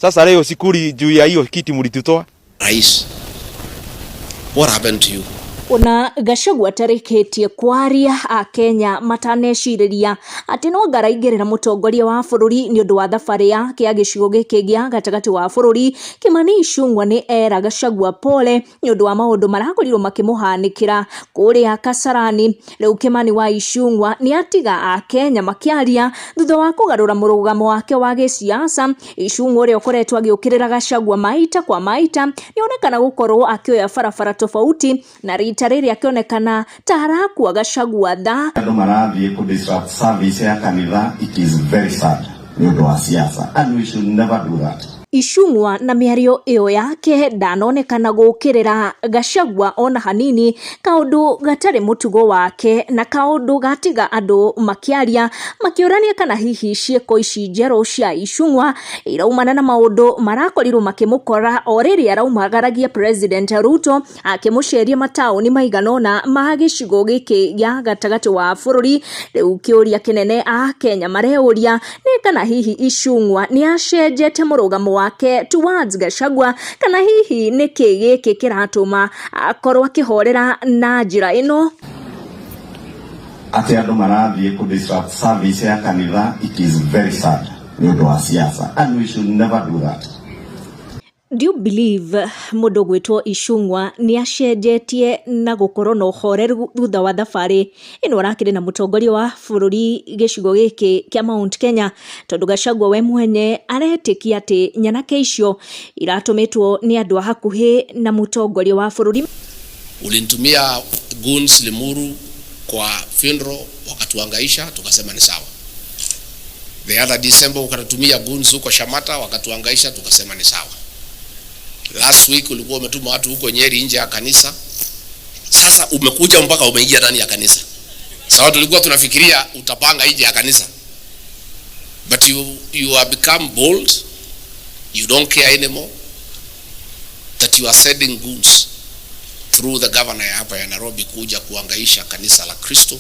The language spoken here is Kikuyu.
Sasa leo sikuli juu ya hiyo kiti mlitutoa. Rais, what happened to you? Ona Gachagua atarĩkĩtie kwaria, akenya matanecirĩria atĩ no anga araingĩrĩra mũtongoria wa bũrũri nĩ ũndũ wa thabarĩ yake ya gĩcigo gĩkĩ gĩa gatagatĩ wa bũrũri. Kimani Ichung'wa nĩ era Gachagua pole nĩ ũndũ wa maũndũ marakorirwo makĩmũhanĩkĩra kũrĩa Kasarani. Rĩu Kimani wa Ichung'wa nĩ atiga akenya makĩaria thutha wa kũgarũra mũrũgamo wake wa gĩsiasa. Ichung'wa ũrĩa ũkoretwo agĩũkĩrĩra Gachagua maita kwa maita nĩonekana gũkorwo akĩoya barabara tofauti, na rita rĩrĩ akĩonekana ta arakua Gachagua tha. Andũ marathiĩ kũ disrupt service ya kanitha. It is very sad nĩ ũndũ wa siasa, and we should never do that. Ichung'wa na mĩario ĩyo yake ndanonekana gũkĩrĩra Gachagua ona hanini, kaũndũ gatarĩ mũtugo wake na kaũndũ gatiga andũ makĩaria makĩũrania kana hihi ciĩko ici njerũ cia Ichung'wa iraumana na maũndũ marakorirwo makĩmũkora o rĩrĩa araumagaragia President Ruto akĩmũceria mataũni maigana ũna ma gĩcigo gĩkĩ gĩa gatagatĩ wa bũrũri. Rĩu kĩũria kĩnene a Kenya mareuria nĩ kana hihi Ichung'wa nĩ acenjete mũrũgamo wake towards Gachagua, kana hihi nĩkĩ gĩkĩ kĩratũma akorwo akĩhorera na njĩra ĩno. Atĩ andũ marathiĩ kũ disrupt service ya kanitha, it is very sad nĩ ũndũ wa siasa, and we should never do that. Do you believe mũndũ gwĩtwo Ichung'wa nĩ acenjetie na gũkorwo na ũhoreru thutha wa thabarĩ ĩno arakĩrĩ na mũtongoria wa bũrũri gĩcigo gĩkĩ kĩa Mount Kenya? Tondũ Gachagua we mwene aretĩkia atĩ nyanake icio iratũmĩtwo nĩ andũ a hakuhĩ na mũtongoria wa bũrũri. Ulinitumia goons Limuru kwa funeral, wakatuangaisha, tukasema ni sawa. The other December ukatutumia goons huko Shamata, wakatuangaisha, tukasema ni sawa. Last week ulikuwa umetuma watu huko Nyeri nje ya kanisa. Sasa umekuja mpaka umeingia ndani ya kanisa. Sawa, tulikuwa tunafikiria utapanga nje ya kanisa. But you have become bold. You don't care anymore that you are sending goons through the governor ya hapa ya Nairobi kuja kuangaisha kanisa la Kristo.